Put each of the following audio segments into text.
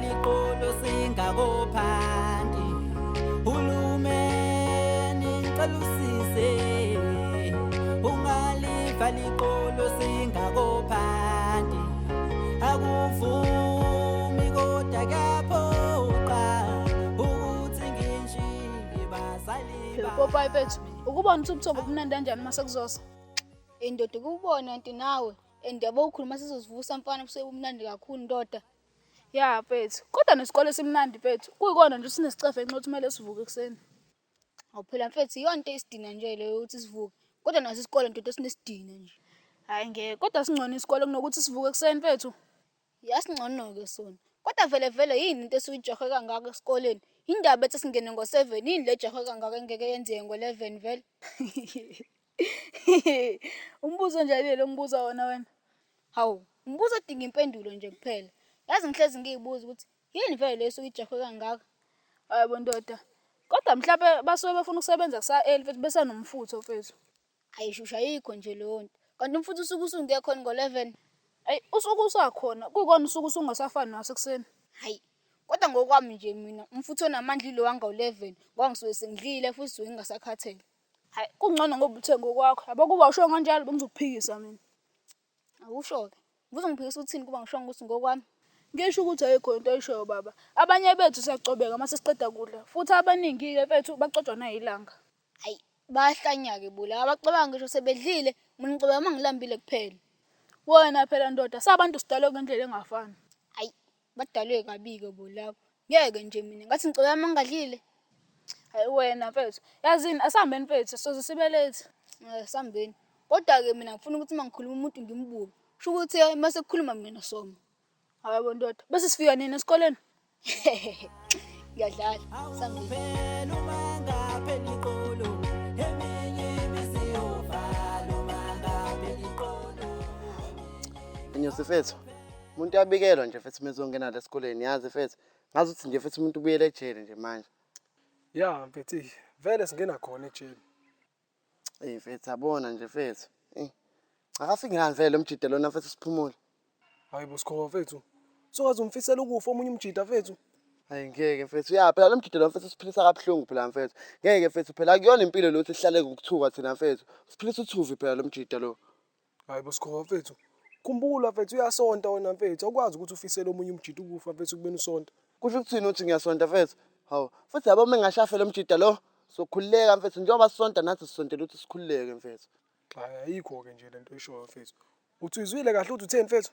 liqolo singakophanti. Hulumeni ngicela usise, ungaliva liqolo singakophanti. Akuvumi kodwa kuyaphoqa ukuthi ngishiye bazali Phela bami. Popayi mfethu, ukubona ukuthi ubuthongo bumnandi kanjani uma sekuzosa. Indoda ukubona nti nawe and yabo ukhuluma sizozivusa mfana busuke bumnandi kakhulu ndoda. Ya mfethu, kodwa nesikole simnandi mfethu. Kuyikona nje sinesicefe nxa ukuthi kumele sivuke ekuseni. Awu phela mfethu iyona into eyisidina nje leyo ukuthi sivuke. Kodwa naso isikole ndoda sinesidina nje. Hhayi ngeke, kodwa singcono isikole kunokuthi sivuke ekuseni mfethu. Yasingcono-ke sona. Kodwa vele vele yini into esuke ijahe kangaka esikoleni? Indaba ethi singene ngo-7 yini le jahe kangaka engeke yenzeke ngo-11 vele? Umbuzo njani lo ngibuza wona wena? Hawu, umbuzo odinga impendulo nje kuphela. Yazi ngihlezi ngiyibuza ukuthi yini vele le esuke ijahe kangaka? Hayi bo ndoda. Kodwa mhlawumbe basuke befuna ukusebenza kusa-early mfethu besanomfutho mfethu. Hayi shusha ayikho nje leyo nto. Kanti umfutho usuke usungekho ngo-11. Ayi usuke usakhona, kuyikona usuke usungasafani nasekuseni. Hayi, kodwa ngokwami nje mina umfutho onamandla ilo wango-11 ngoba ngisuke sengidlile futhi suke ngingasakhathele. Hayi kungcono ngoba uthe ngokwakho. Yabo kuba usho kanjalo bengizokuphikisa mina. Awusho-ke. Ubuzongiphikisa uthini kuba ngishongo ukuthi ngokwami? Ngisho ukuthi ayikho into oyishoyo baba. Abanye bethu siyacobeka uma sesiqeda kudla. Futhi abaningi-ke bethu bacotshwa nayilanga. Hayi, bayahlanya-ke bo laba abacabanga ngisho sebedlile, mina ngicabanga uma ngilambile kuphela. Wena phela ndoda, sabantu sidalwe ngendlela engafani. Hayi, badalwe kabi-ke bo labo. Ngeke nje mina ngathi ngicabanga uma ngingadlile. Hayi wena mfethu, yazini asihambeni mfethu, soze sibe late. Eh, sambeni. Kodwa-ke mina ngifuna ukuthi uma ngikhuluma umuntu ngimbuke. Kusho ukuthi uma sekukhuluma mina soma. Hayi bo ndoda, bese sifika nini esikoleni? Ngiyadlala. Sambeni. Awuphela uma ngaphela iqolo, eminye imizi yovala uma ngaphela iqolo. Inyosi mfethu, umuntu uyabikelwa nje mfethu uma ezongena la esikoleni yazi mfethu. Ngazi ukuthi nje mfethu umuntu ubuyele ejele nje manje. Ya mfethu, eyi, vele singena khona ejele. Eyi mfethu yabona nje mfethu. Eyi. Akafiki ngani vele lo mjida lona mfethu siphumule. Hayi bo Sikhova mfethu. Sungaze umfisela ukufa omunye umjida mfethu. Hayi ngeke mfethu ya phela lo mjida lo mfethu usiphilisa kabuhlungu phela mfethu. Ngeke mfethu phela akuyona impilo lo ukuthi sihlale ngokuthuka thina mfethu. Usiphilisa uthuvi phela lo mjida lo. Hayi bo Sikhova mfethu. Khumbula mfethu uyasonta wena mfethu. Awukwazi ukuthi ufisele omunye umjida ukufa mfethu kubeni usonta. Kusho ukuthini uthi ngiyasonta mfethu? Hawu, futhi yabo uma engashafe lo mjida lo, sokhululeka mfethu njengoba sisonta nathi sisontela ukuthi sikhululeke mfethu. Hayi ayikho-ke nje lento oyishoyo mfethu. Uthi uyizwile kahle ukuthi utheni mfethu?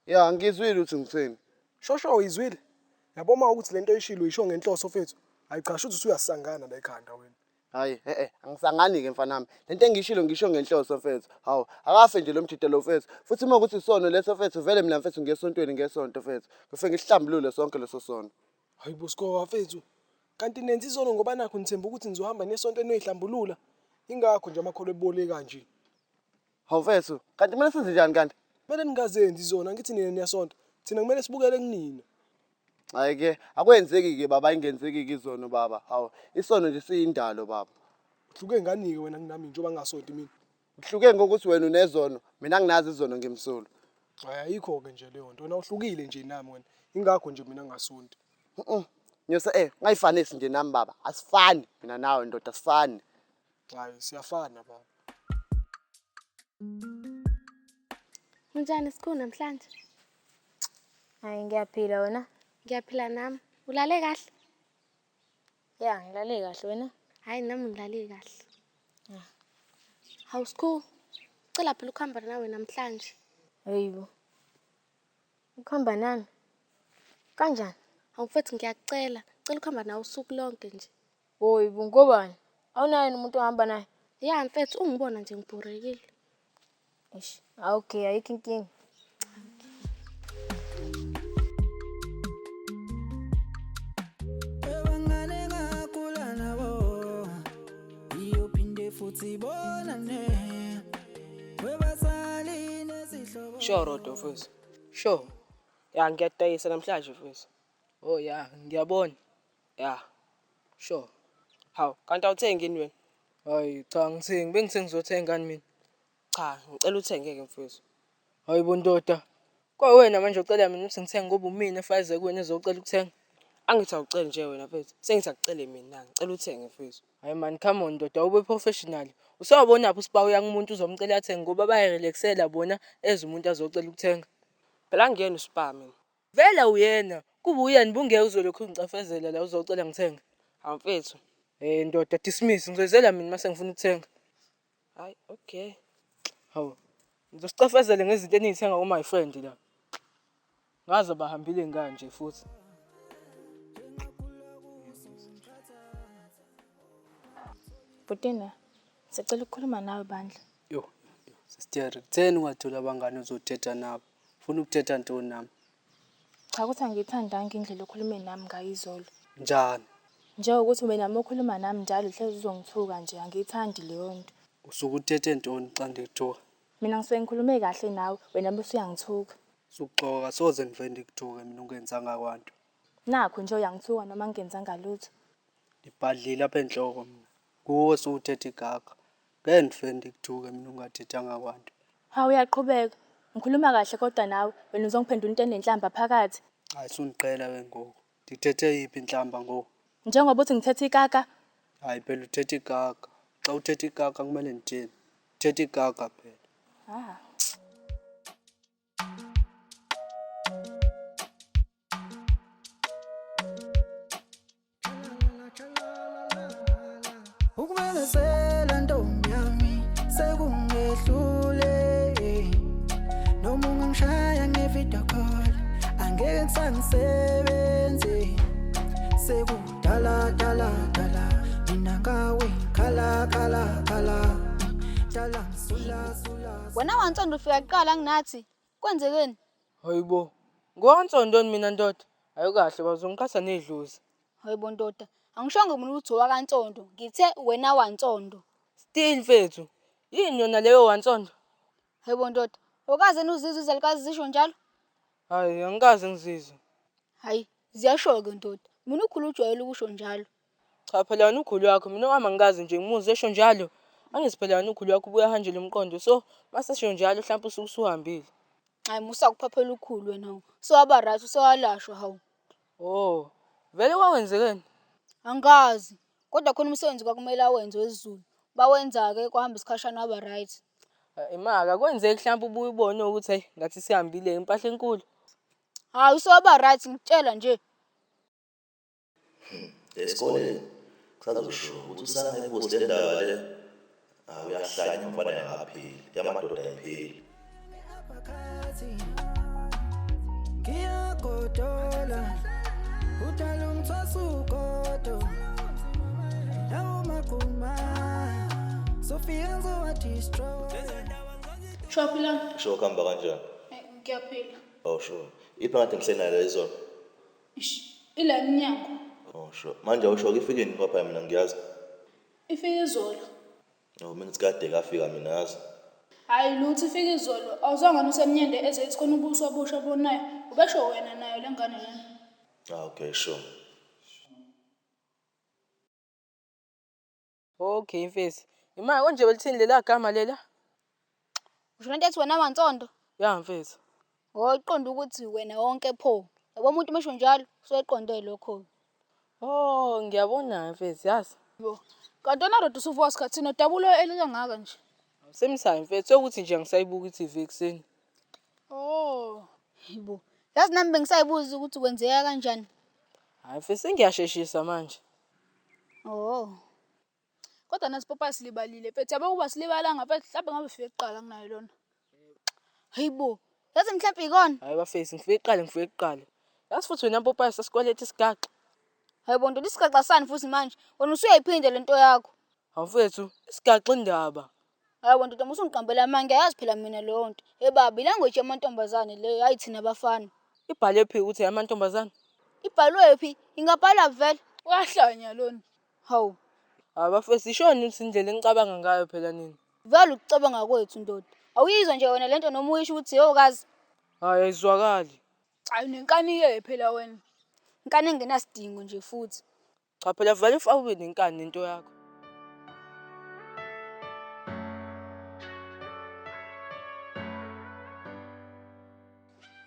Ya, ngizwile ukuthi ngithini. Shosho uyizwile? Yabo uma ukuthi lento oyishilo uyisho ngenhloso mfethu. Hayi cha shuthi usuyasangana la ekhanda wena. Hayi, eh angisangani-ke mfanami. Lento engiyishilo ngisho ngenhloso mfethu. Hawu, akafe nje lo mjida lo mfethu. Futhi uma ukuthi isono leso mfethu, vele mina mfethu ngiye esontweni ngesonto mfethu. Ngifike ngisihlambulule sonke leso sono. Hayi bo Sikhova mfethu. Kanti nenza izono ngoba nakho nithemba ukuthi nizohamba nesontweni niyoyihlambulula. Ingakho nje amakholwa ebole kanje. Hawu mfethu, kanti kumele senze njani kanti? Kumele ningazenzi izona, angithi nina niyasonta. Thina kumele sibukele kunina. Hhayi ke, akwenzeki-ke baba, ayingenzeki-ke izono baba. Hawu, isono nje siyindalo baba. Uhluke ngani-ke wena kunami njengoba ngingasonti mina? Uhluke ngokuthi wena unezono, mina anginazo izono ngimsulwa. Hhayi ayikho-ke nje leyo nto. Wena uhlukile nje nami wena. Ingakho nje mina ngingasonti. Mhm. Nyosa eh, ungayifanisi nje nami baba. Asifani mina nawe ndoda, asifani. Hhayi siyafana baba. Unjani Sikhulu namhlanje? Hayi ngiyaphila wena. Ngiyaphila nami. Ulale kahle? Ya, ngilale kahle wena. Hayi nami ngilale kahle. Hawu Sikhulu, cela phela ukuhamba nawe namhlanje. Hayibo. Ukuhamba nami? Kanjani? Hawu mfethu ngiyakucela, cela ukuhamba nawe usuku lonke nje. Hoyibo ngobani? Awunaye yini umuntu ohamba naye? Ya mfethu ungibona nje ngibhorekile. Eish, okay, ayikho inkinga. Ebangane ngakhula nabo, iyophinde futhi bonane. Webazali nezihlobo. Sure Rodo mfethu. Sure. Ya ngiyadayisa namhlanje mfethu. Oh ya, ngiyabona. Ya. Sure. Hawu, kanti awuthengi yini wena? Hayi cha ngithengi, bengithe ngizothenga ngani mina? Cha, ngicela uthenge ke mfethu. Hayi bo ndoda. Kwawena manje ucela mina ukuthi ngithenge ngoba umina efayize kuwena ezocela ukuthenga. Angithi awuceli nje wena mfethu. Sengithi akucele mina, ngicela uthenge mfethu. Hayi man, come on ndoda, ube professional. Usawabonaphi uSpa uya kumuntu uzomcela athenge ngoba bayarelaxela bona eze umuntu azocela ukuthenga. Phela angiyena uSpa mina. Vele uyena, kuba uyena bungeke uzolokhu ungicafezela la uzocela ngithenge. Hawu mfethu. Eh ndoda, dismiss, ngizoyizela mina mase ngifuna ukuthenga. Hayi, okay. Hawu. Ngizosicafezela ngezinto eniyithenga ku my friend la. Ngaze bahambile nganje futhi. Bhutina, sicela ukukhuluma nawe bandla. Yho, sister, kutheni ungatholi abangani ozothetha nabo? Ufuna ukuthetha ntoni nami? Cha ukuthi angiyithandanga indlela okhulume nami ngayo izolo. Njani? Njengokuthi wena uma ukhuluma nami njalo uhlezi uzongithuka nje, angiyithandi leyo nto. Usuke uthethe ntoni xa ndikuthuka? Mina ngisuke ngikhulume kahle nawe, wena bese uyangithuka. Sukuxoka, soze ngivele ndikuthuke mina ungenzanga kwanto. Nakhu nje uyangithuka noma ngingenzanga lutho. Ndibhadlile apha entloko mna. Nguwe osuke uthetha igaga. Ngeke ndivele ndikuthuke mina ungathethanga kwanto. Hawu uyaqhubeka. Ngikhuluma kahle kodwa nawe, wena uzongiphendula into enenhlamba phakathi. Hayi sundiqhela ke ngoku. Ndithethe yiphi inhlamba ngoku? Njengoba uthi ngithethe ikaka. Hayi phela uthetha igaga. Xa uthetha ikaka kumele ndithini? Uthetha igaga phela. Ah. Ukubelesela ntombi yami sekungehlule noma ungangishaya nge-video call angeke kusangisebenzi sekudala dala dala mina ngawe khala khala khala dala sula sula. Wena wansondo ufika kuqala nginathi. Kwenzekeni? Hayibo. Ngowansondoni mina ndoda. Ayikahle bazongiqhatha nedlozi. Hayibo ndoda, angishongo mina ukuthi owakansondo, ngithe wena wansondo. Still mfethu. Yini yona leyo wansondo? Hayibo ndoda, awukaze uzizwe izalukazi zisho njalo? Hayi, angikaze ngizizwe. Hayi, ziyasho-ke ndoda. Mina ukhulu ujwayele ukusho njalo. Cha phela wena ukhulu wakho mina owami angikaze nje ngimuzwe esho njalo. Angithi phela wena ukhulu wakho ubuye ahanjelwe umqondo so masesho njalo mhlawumbe usuke usuhambile. Hayi musa ukuphaphela ukhulu wena hawu. Sewaba right usewalashwa hawu. Oh, vele kwakwenzekeni? Angazi. Kodwa khona umsebenzi kwakumele awenze wesiZulu. Bawenza-ke kwahamba isikhashana waba right. Imaka akwenzeki mhlawumbe ubuye ubone ukuthi hayi ngathi sihambile impahla enkulu. Hayi usewaba right ngikutshela nje. Esikoleni kusazosho ukuthi usangayibuzi le ndaba le. Hawu uyahlanya umfana engaphili, yamadoda ayiphili. Ngiyagodola udala ungithwasa ugodo lawo maguma sofika ngizowa-destroy. Sho phila. Sho kuhamba kanjani? Ngiyaphila. Oh sure. Iphi ngathi ngisenayo izolo? Ish, ila emnyango. Oh sure. Manje awusho ifike nini ngoba mina ngiyazi. Ifike izolo. Oh mina ngithi kade kafika mina yazi. Hayi lutho ifike izolo. Awuzange usemnyende eze ithi khona ubuso obusha obonayo. Ubesho wena nayo lengane lena. Ah okay sure. Okay mfethu. Imali konje belithini lela gama lela? Usho lento ethi wena wansondo? Ya mfethu. Oh, iqonde ukuthi wena wonke pho. Yabo umuntu mesho njalo usuqonde lokho. Oh, ngiyabona mfethu yazi. Bo. Kanti wena Rodo usuvuka sikhathini udabulo elikangaka nje. Awusemsayo mfethu sokuthi nje angisayibuka i-TV ekuseni. Oh. Yibo. Yazi nami bengisayibuza ukuthi kwenzeka kanjani. Hayi mfethu sengiyasheshisa manje. Oh. Kodwa nasipopa silibalile mfethu. Yabo kuba silibalanga mfethu mhlawumbe ngabe ufike kuqala kunayo lona. Hayibo. Yazi mhlawumbe ikona. Hayi bafethu ngifike kuqala ngifike kuqala. Yazi futhi wena Popayi sasikweleta isigaxa. Hayibo ndoda isigaxa sani futhi manje. Wena usuyayiphinda lento yakho. Hawu mfethu isigaxa indaba. Hayibo ndoda musungiqambela amanga yazi phela mina leyo nto. Hey baba ilanguage yamantombazane leyo hayi thina abafana. Ibhale phi ukuthi amantombazane? Ibhalwe phi? Ingabhalwa vele. Uyahlanya lona. Hawu. Hayi bafethu ishoni ukuthi indlela enicabanga ngayo phela nini. Vele ukucabanga kwethu ndoda. Awuyizwa nje wena lento noma uyisho ukuthi yokazi. Hayi ayizwakali. Hayi unenkani-ke phela wena. Inkani engenasidingo nje futhi. Cha phela vele ufake ube nenkani nento yakho.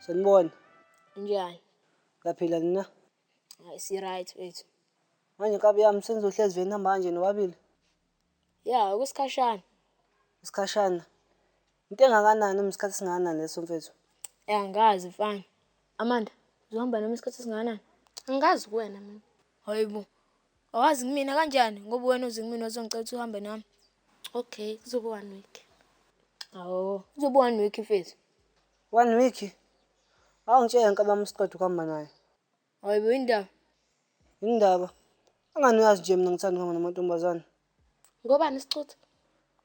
Sanibona. Njani? Uyaphila nina? Hayi si-right mfethu. Manje nkabi yami senizohlezi vele nihamba kanje nobabili? Ya, okwesikhashana. Isikhashana. Into engakanani noma isikhathi esingakanani leso mfethu? Ya, angazi mfana. Amanda, uzohamba nami isikhathi esingakanani? Angikazi kuwena mina. Hayibo. Awazi kumina kanjani? Ngoba wena uze kumina wazongicela ukuthi uhambe nami. Okay, kuzoba one week. Awu, kuzoba one week mfethu. One week? Awungitshele nkabi yami siqeda ukuhamba naye. Hayibo indaba. Indaba? Angani uyazi nje mina ngithanda ukuhamba namantombazane. Ngobani isicutha?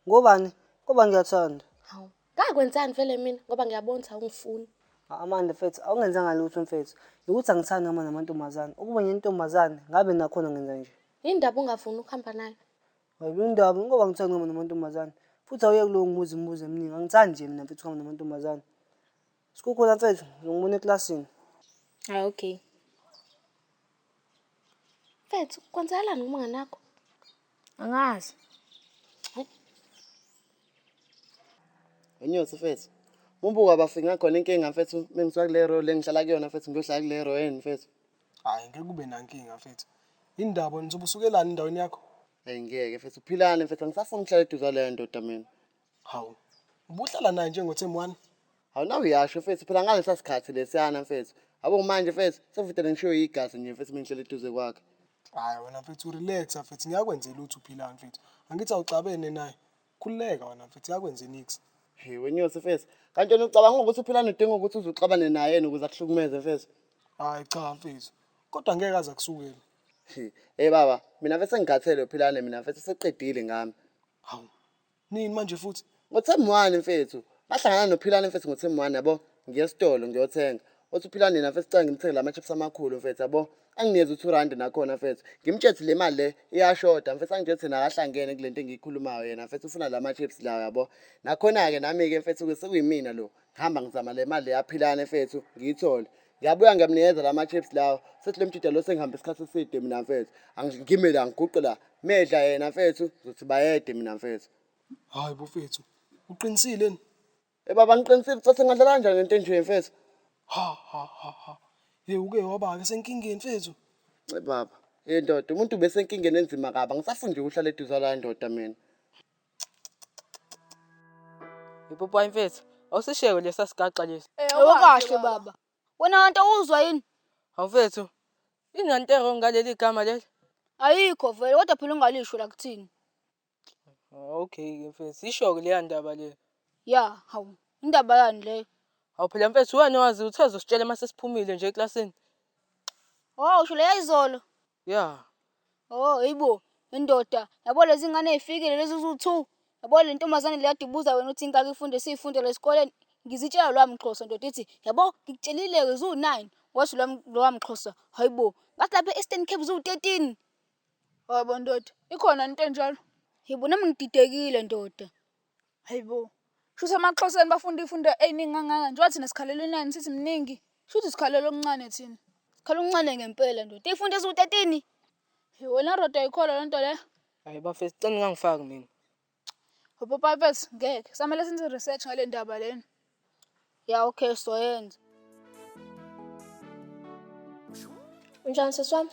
Ngobani? Ngoba ngiyathanda. Hawu. Ngakwenzani vele mina ngoba ngiyabona ukuthi awungifuni. Amanda mfethu, awungenzanga lutho mfethu. Ukuthi angithandi ukuhamba namantombazane. Ukuba nginentombazane ngabe nakhona ngenza nje. Indaba ungafuni ukuhamba nayo. Hayibo indaba ngoba ngithanda ukuhamba namantombazane. Futhi awuyeke kulowo ngibuza imibuzo eminingi. Angithandi nje mina mfethu ukuhamba namantombazane. Sikukhona mfethu, ngizongibona eklasini. Ah, okay. Mfethu, kwenzakalani kumngani wakho? Angazi. Inyosi mfethu. Mumbuka bafika ngakhona inkinga mfethu mengisuka kule row le ngihlala kuyona mfethu ngiyohlala kule row yeni mfethu. Hhayi ngeke kube nankinga mfethu. Indaba nizobe usukelani endaweni yakho? Hayi ngeke mfethu uphilane mfethu angisafuni ukuhlala eduze kwaleyo ndoda mina. Hawu. Ubuhlala naye njengo-term one? Hawu nawe uyasho mfethu phela ngalesa sikhathi lesiyana mfethu. Yabo manje mfethu sevudele ngishiwe igazi nje mfethu mengihlele eduze kwakhe. Hhayi wena mfethu relax mfethu ngiyakwenzela ukuthi uphilani mfethu. Angithi awuxabene naye. Khululeka wena mfethu yakwenze niks. Hey wenyosi mfethu. Kanti wena ucabanga ukuthi uphilane udinga ukuthi uze uxabane naye yena ukuze akuhlukumeze mfethu? Hhayi cha mfethu. Kodwa ngeke aze akusukele. Hey baba, mina mfethu sengikhathele uphilane mina mfethu seqedile ngami. Hawu. Nini manje futhi? Ngo-term one mfethu. Bahlangana nophilane mfethu ngo-term one yabo. Ngiye esitolo ngiyothenga. Uthi uphilane yena mfethu cela ngimthenge lama chips amakhulu mfethu yabo. Anginikeze u-2 rand nakhona mfethu. Ngimtshele le mali le iyashoda mfethu angitshele ukuthi nakahlangene kule nto engiyikhulumayo yena mfethu ufuna lama chips lawo yabo. Nakhona-ke nami-ke mfethu sekuyimina lo. Ngihamba ngizama le mali yaphilane mfethu ngiyithole. Ngiyabuya ngiyamnikeza lama chips lawo. Sethi lo mjida lo sengihambe isikhathi eside mina mfethu. Angime la ngiguqe la. Medla yena mfethu ngizothi bayede mina mfethu. Hhayi bo mfethu. Uqinisile ni? Eh baba ngiqinisile ukuthi sengadlala kanjani ngento enje mfethu. Ha ha ha ha. Hey uke waba-ke senkingeni mfethu. Eh baba, hey ndoda umuntu ubesenkingeni enzima kabi. Angisafuni nje ukuhlala eduze kwala ndoda mina. Ipopayi mfethu, awusisheke lesa sigaxa lesi. Awukahle baba. Wena kanti awuzwa yini? Hawu mfethu, inanto wrong ngaleli gama leli? Ayikho vele kodwa phela ungalisho la kuthini. Okay ke mfethu, isho-ke leya ndaba le. Ya, hawu. Indaba yani leyo? Hawu phela mfethu wena wazi uthe uzositshela uma sesiphumile nje eklasini. Oh, usho leya izolo. Ya. Oh, hayibo, indoda. Yabo lezi ngane ezifikile lezi zu2. Yabo le ntombazane le kade ibuza wena uthi ingake ifunde siyifunde esikoleni. Ngizitshela lo mxhosa ndoda ithi, yabo ngikutshelile ke zu9. Wathi lo mxhosa, hayibo. Ngathi lapha e-Eastern Cape zu13. Hayibo ndoda, ikhona into enjalo? Yebo nami ngididekile ndoda. Hayibo. Shuthi amaXhoseni bafunda ifundo eyiningi kangaka nje wathi nesikhalelo inani sithi mningi. Shuthi sikhalelo okuncane thina. Sikhala okuncane ngempela ndoda. Ifundo eziwu-13. Hey wena Rodo ayikholwa lento le. Hayi bafethu, cela ningangifaki mina. Upopayi mfethu ngeke. Samele senze research ngale ndaba lena. Ya okay soyenza. Unjani sisi wami?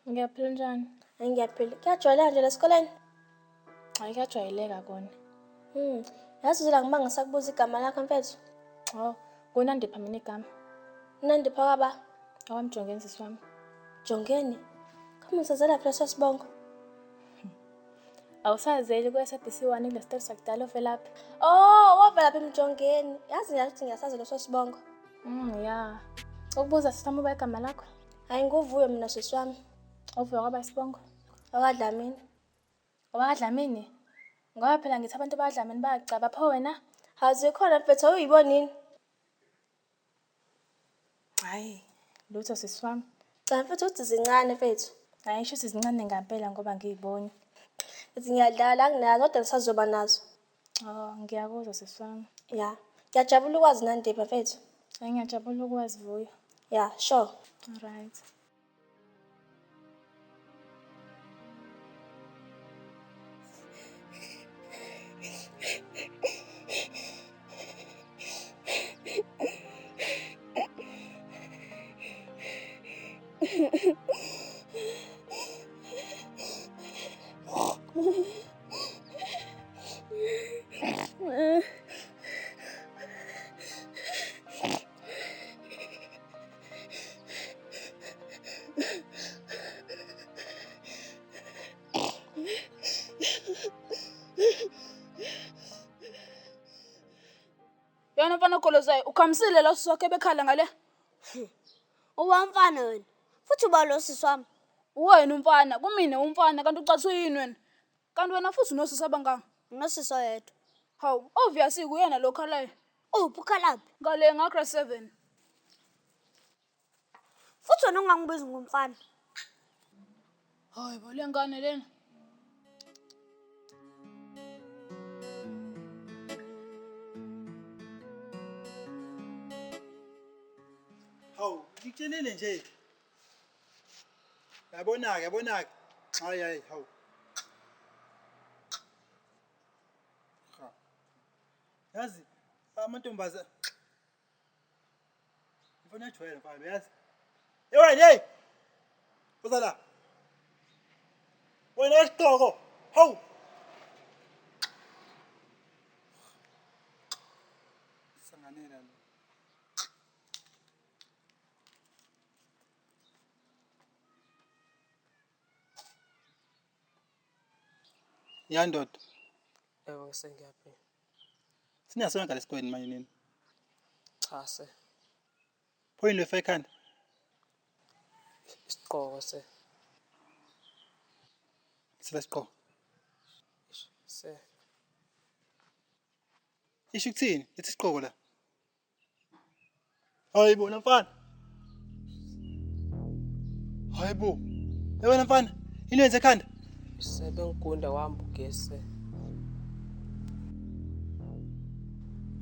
Ngiyaphila njani? Hayi ngiyaphila. Kuyajwayeleka nje lesikoleni? Hayi kuyajwayeleka kona. Yazi uzela ngiba ngisakubuza igama lakho mfethu. Oh, kunandipha mina igama. Nandipha kwaba? Awamjongeni sisi wami. Jongeni? Kama usazela phela sasibongo. Awusazeli ku-SABC 1 kule siteshi sakudala ovelaphi. Oh, wavelaphi Mjongeni? Yazi ngiyathi ngiyasazi leso sibongo. Ya. Ukubuza sisi wami uba igama lakho? Hayi nguvuyo mina sisi wami. Uvuyo kwaba isibongo? Awakadlamini. Owakadlamini? Ngoba phela ngithi abantu abadlamini bayacaba pho wena? Azikhona mfethu awuyibonini? Hayi, lutho sisi wami. Cha mfethu uthi zincane mfethu. Hayi shuthi zincane ngempela ngoba ngiyiboni. Ngithi ngiyadlala anginazo kodwa ngisazoba nazo. Oh, ngiyakuzwa sisi wami. Ya. Ngiyajabula ukwazi Nandipha mfethu. Hayi ngiyajabula ukwazi Vuyo. Ya, sure. All right. Yona mfana ogolozayo ukhamisile lo sisi wakhe bekhala ngale. Uba mfana wena. Futhi uba lo sisi wami. Uwena umfana, kumina umfana kanti ucathi uyini wena? Kanti wena futhi unosisi abangaka? Unosisi oyedwa. Hawu, obviously kuyena lo khalayo. Uphi ukhalaphi? Ngale nga grade 7. Futhi wena ungangibizi ngomfana. Hayi bo le ngane lena. Hawu, ngikutshelile nje. Yabona-ke, yabona-ke. Hayi hayi, hawu. Ha. Yazi amantombazane Mfana ejwayele mfana, yazi. Hey wena, hey. Uza la. Wena wesigqoko. Hawu. Sanganela lo. Ya ndoda, Yebo sengiyaphila. sinasonke lesikoleni manje nini? Cha se. Pho yini lefa ekhanda? Isigqoko se. Sila sigqoko. Se. Isho ukuthini? Lethi sigqoko la. Hayi bo mfana. Hayi bo. Hey wena mfana, yini yenze ekhanda? Se bengigunda wahamba ugesi se.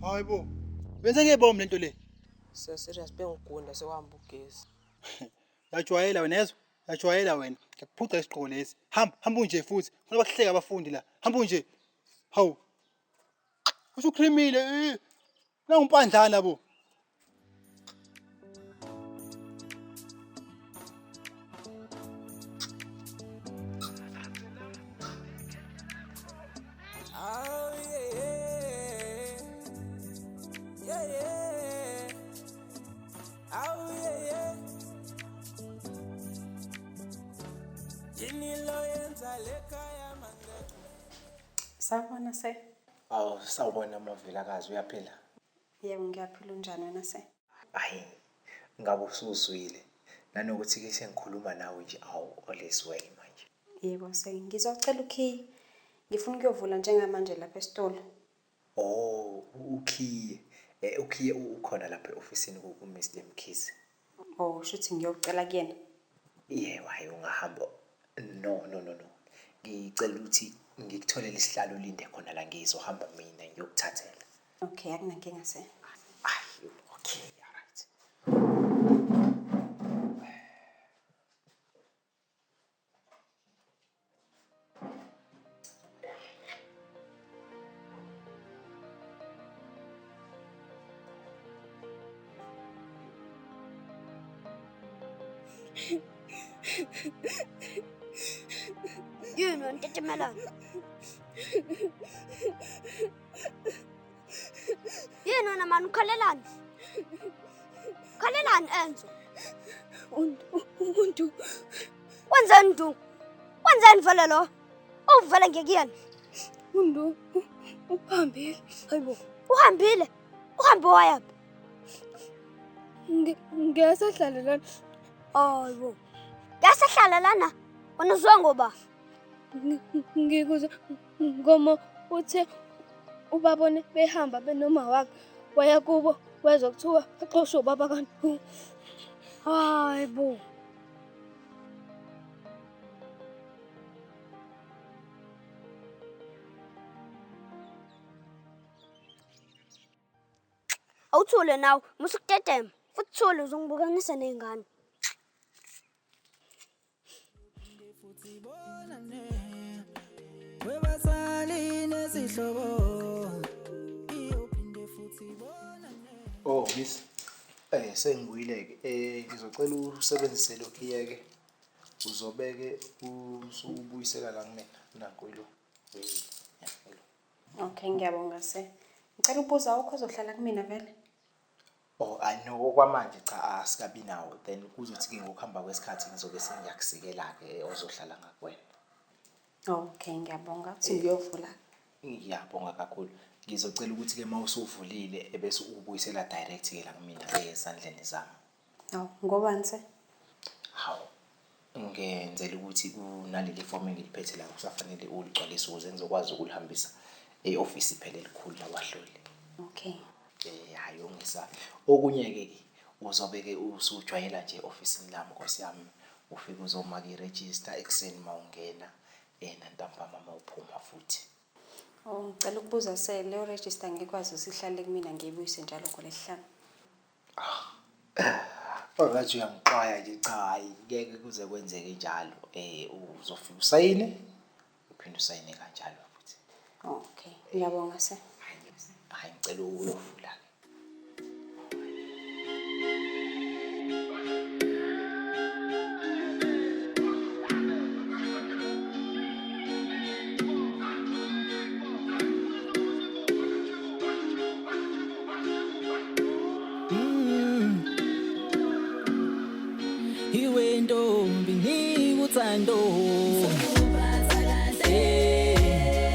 Hayi bo. Wenze ngebomu lento le. Se serious bengigunda sewahamba ugesi. Yajwayela wena yezwa? Yajwayela wena. Ngiyakuphuca isigqoko lesi. Hamba, hamba unje futhi. Funa bakuhleka abafundi la. Hamba unje. Hawu. Usukhrimile eh. Nangumpandlana bo. Oh yeah, yeah, yeah. Oh yeah, yeah. Yini lo yenza lekhaya mangeke. Sawubona se. Awu sawubona Mavilakazi uyaphila? Yebo ngiyaphila unjani wena se? Hayi ngabe usuzwile nanokuthi ke sengikhuluma nawe nje awu all is well manje. Yebo se, ngizocela ukhiye. Ngifuna ukuyovula njengamanje lapha esitolo. Oh ukhiye ukhiye ukhona lapha e-ofisini ku Mr Mkhize. Oh, shuthi ngiyocela kuyena. Yebo hayi ungahamba. No no no no. Ngicela ukuthi ngikutholele isihlalo ulinde khona la ngizohamba mina ngiyokuthathela. Okay, akunankinga se. Hayi okay alright. Yini wena tetemelana? Yini wena mani ukhalelani? Ukhalelani Enzo? Untu. Wenzeni Ndu? Wenzeni vele lo? Uvele ngekuyena. Untu uhambile. Hayibo, uhambile. Uhambe wayaphi? Ngiyasahlala lana. Hayibo. Ngiyasahlala lana. Wena uzwe ngoba? Ngikuzwe ngoma uthe ubabone behamba benoma wakhe waya kubo wezwa kuthiwa baxoshwe ubaba kaNtu. Hayibo. Awuthule nawe, musa ukutetema. Futhi thule uzongibukanisa ney'ngane. Webazali nezihlobo iyophinde futhi ibonane. Oh miss, sengibuyile ke. Ngizocela usebenzise lo khiye-ke. Uzobeke usubuyisela la kumina nanku ilo. Ilo. Okay, ngiyabonga se. Ngicela ukubuza awukho ozohlala kumina vele? Oh, I know okwamanje cha asikabi nawo. Then kuzothi-ke ngokuhamba kwesikhathi ngizobe sengiyakusikela-ke ozohlala ngakuwena. Okay, ngiyabonga. Uthi ngiyovula. Ngiyabonga kakhulu. Ngizocela ukuthi-ke uma usuvulile ebese ubuyisela direct-ke la kumina ezandleni zami. Awu, ngobani se? Hawu, ngenzela ukuthi kunaleli fomu engiliphethe la kusafanele uligcwalise ukuze ngizokwazi ukulihambisa e-ofisi phela elikhulu lawahloli. Okay. Hhayi ungesabi. Okunye-ke ke uzobe-ke usujwayela nje e-ofisini lami Nkosi yami. Ufike uzomaka irejista ekuseni uma ungena nantambama uma uphuma futhi. Oh, ngicela ukubuza se leyo register ngikwazi ukuthi ihlale kumina ngiyibuyise njalo ngolwesihlanu. Phakathi uyangixwaya nje cha hhayi ngeke kuze kwenzeke njalo. Uzofika usayine uphinde usayine kanjalo futhi. Okay, ngiyabonga se. Hhayi ngicela uyovula-ke. Iwe ntombi ngikuthando Eh,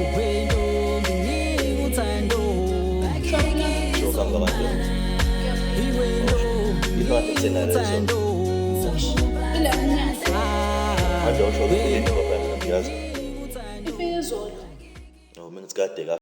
iwe ntombi ngikuthando Shokhamba abantu. Iwe ntombi Ifana kusenalezo. Ila mnyaka. Manje awusho ukuthi yini ngoba mina ngiyazi. Ifike izolo. No, mina ngithi kade ka